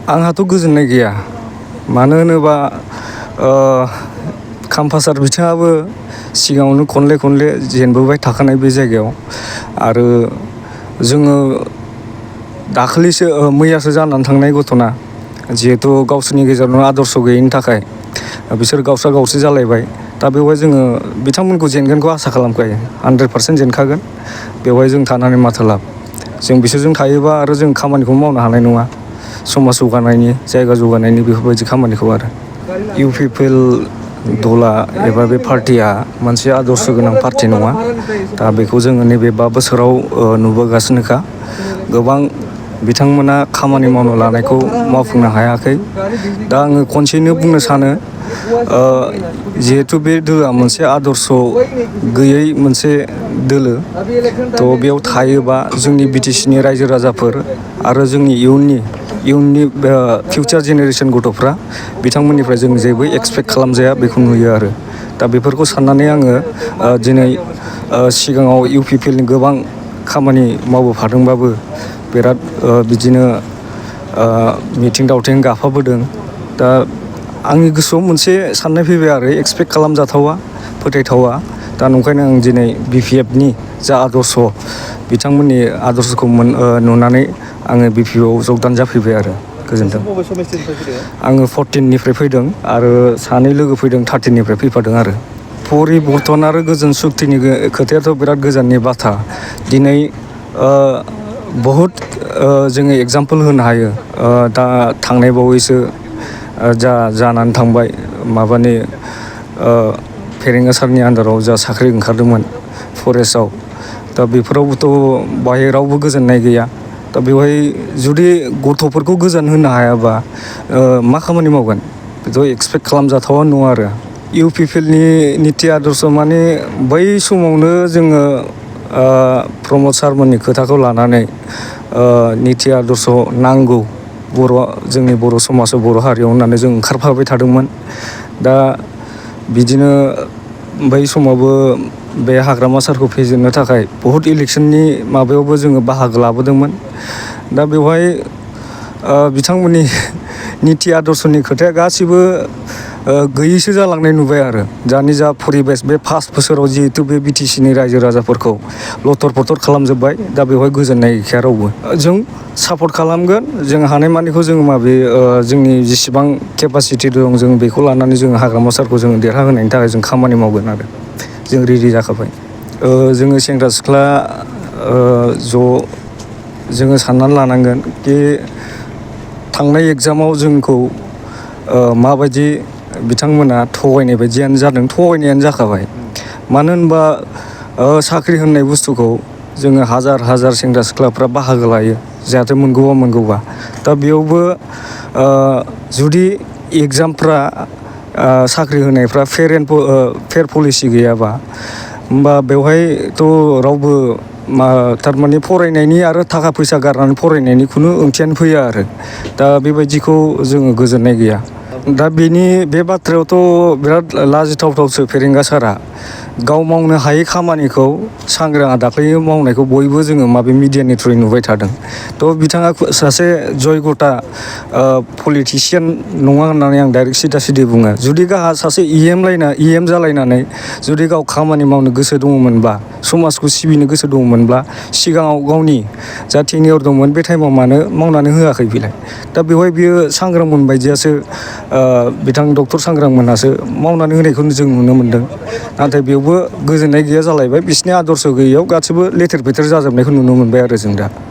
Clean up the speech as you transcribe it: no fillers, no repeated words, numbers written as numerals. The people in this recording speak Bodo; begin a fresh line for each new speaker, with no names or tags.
आंहाथ' गोजोननाय गैया। मानो होनोबा खामफासार बिथाङाबो सिगाङावनो खनले जेनबोबाय थाखानाय बे जायगायाव आरो जोङो दाखालिसो मैयासो जानानै थांनाय घटना जिहेथु गावसोरनि गेजेरावनो आदर्श गैयैनि थाखाय बिसोर गावस्रा जालायबाय। दा बेवहाय जोङो बिथांमोनखौ जेनगोनखौ आसा खालामखायो। 100% जेनखागोन। बेवहाय जों थानानै माथो लाब। जों बिसोरजों थायोबा आरो जों खामानिखौ मावनो हानाय नङा। समाज जौगानायनि, जायगा जौगानायनि बेफोरबायदि खामानिखौ आरो इउ पि पि एल दला एबा बे पार्टिया मोनसे आदर्श गोनां पार्टि नङा। दा बेखौ जोङो नैबे 5 बोसोराव नुबोगासिनोखा। गोबां बिथांमोना खामानि मावनो लानायखौ मावफुंनो हायाखै। दा आङो खनसेनो बुंनो सानो जिहेथु बे दोआ मोनसे आदर्श गैयै मोनसे दोलो। थ' बेयाव थायोबा जोंनि BTC नि रायजो राजाफोर आरो जोंनि इयुननि फिउचार जेनेरेसन गथ'फ्रा बिथांमोननिफ्राय जों जेबो एक्सपेक्ट खालामजाया बेखौ नुयो आरो। दा बेफोरखौ साननानै आङो दिनै सिगाङाव इउ पि पि एल नि गोबां खामानि मावबोफादोंबाबो बिराद बिदिनो मिथिं दावथिं गाफाबोदों। दा आंनि गोसोआव मोनसे साननाय फैबाय आरो एक्सपेक्ट खालामजाथावा, फोथायथावा। दा नंखायनो आं दिनै BPF नि जा आदर्श बिथांमोननि आदर्शखौ नुनानै आङो BPF आव जगदान जाफैबाय आरो। गोजोन्थों। आङो 14 निफ्राय फैदों आरो सानै लोगो फैदों 13 निफ्राय फैफादों आरो। परिबर्तन आरो गोजोन सुक्तिनि खोथायाथ' बिराद गोजाननि बाथ्रा। दिनै बहुद जोङो एगजामपोल होनो हायो। दा थांनाय बावैसो जानानै थांबाय माबानि फेरेंगा सारनि आन्दाराव जा साख्रि ओंखारदोंमोन फरेस्टआव। दा बेफोरावबोथ' बाहाय रावबो गोजोननाय गैया। दा बेवहाय जुदि गथ'फोरखौ गोजोन होनो हायाबा मा खामानि मावगोन? बेथ' एक्सपेक्ट खालामजाथावा नङा आरो। इउ पि पि एल नि निति आदर्श माने बै समावनो जोङो प्रमद सारमोननि खोथाखौ लानानै निति आदर्श नांगौ जोंनि बर' समाजाव, बर' हारियाव होननानै जों ओंखारफाबाय थादोंमोन। दा बिदिनो बै समावबो बे हाग्रामा सारखौ फेजेननो थाखाय बहुद इलेक्सननि माबायावबो जोङो बाहागो लाबोदोंमोन। दा बेवहाय बिथांमोननि निति आदर्शनि खोथाया गासिबो गैयैसो जालांनाय नुबाय आरो। दानि जा परिबेस बे 5 बोसोराव जिहेथु बे BTC नि रायजो राजाफोरखौ लथर पथर खालामजोब्बाय। दा बेवहाय गोजोननाय गैखाया रावबो। जों सापर्ट खालामगोन। जों हानायमानिखौ जोङो जोंनि जेसेबां केपासिटि दं जों बेखौ लानानै जोङो हाग्रामा सारखौ जोङो देरहाहोनायनि थाखाय जों खामानि मावगोन आरो। जों रेडि जाखाबाय। जोङो सेंग्रा सिख्ला जोङो साननानै लानांगोन कि थांनाय एग्जामाव जोंखौ माबायदि बिथांमोना थगायनाय बायदियानो जादों, थगायनायानो जाखाबाय। मानो होनबा साख्रि होननाय बुस्थुखौ जोङो हाजार सेंग्रा सिख्लाफ्रा बाहागो लायो जाहाथे मोनगौबा। दा बेयावबो जुदि एग्जामफ्रा साख्रि होनायफ्रा फेर पलिसि गैयाबा होमबा बेवहायथ' रावबो थारमाने फरायनायनि आरो थाखा फैसा गारनानै फरायनायनि खुनु ओंथियानो फैया आरो। दा बेबायदिखौ जोङो गोजोननाय गैया। दा बे बाथ्रायावथ' बिराद लाजिथावथावसो फेरेंगा सारआ। गाव मावनो हायै खामानिखौ सांग्रांआ दाख्लै मावनायखौ बयबो जोङो मिडियानि थ्रुयै नुबाय थादों। थ' बिथाङा सासे जयग'था पलिटिसियान नङा होननानै आं डाइरेक्ट सिदा बुङो। जुदि गावहा सासे EM जालायनानै जुदि गाव खामानि मावनो गोसो दङमोनब्ला, समाजखौ सिबिनो गोसो दङमोनब्ला सिगाङाव गावनि जा टेनियर दंमोन बे टाइमाव मानो मावनानै होआखै बेलाय? दा बेवहाय बियो सांग्रांमोन बायदियासो बिथां डक्टर सांग्रां मोनहासो मावनानै होनायखौ जों नुनो मोन्दों। नाथाय बेयावबो गोजोननाय गैया जालायबाय। बिसिनि आदर्श गैयैयाव गासिबो लेथेर फेथेर जाजोबनायखौ नुनो मोनबाय आरो जों दा।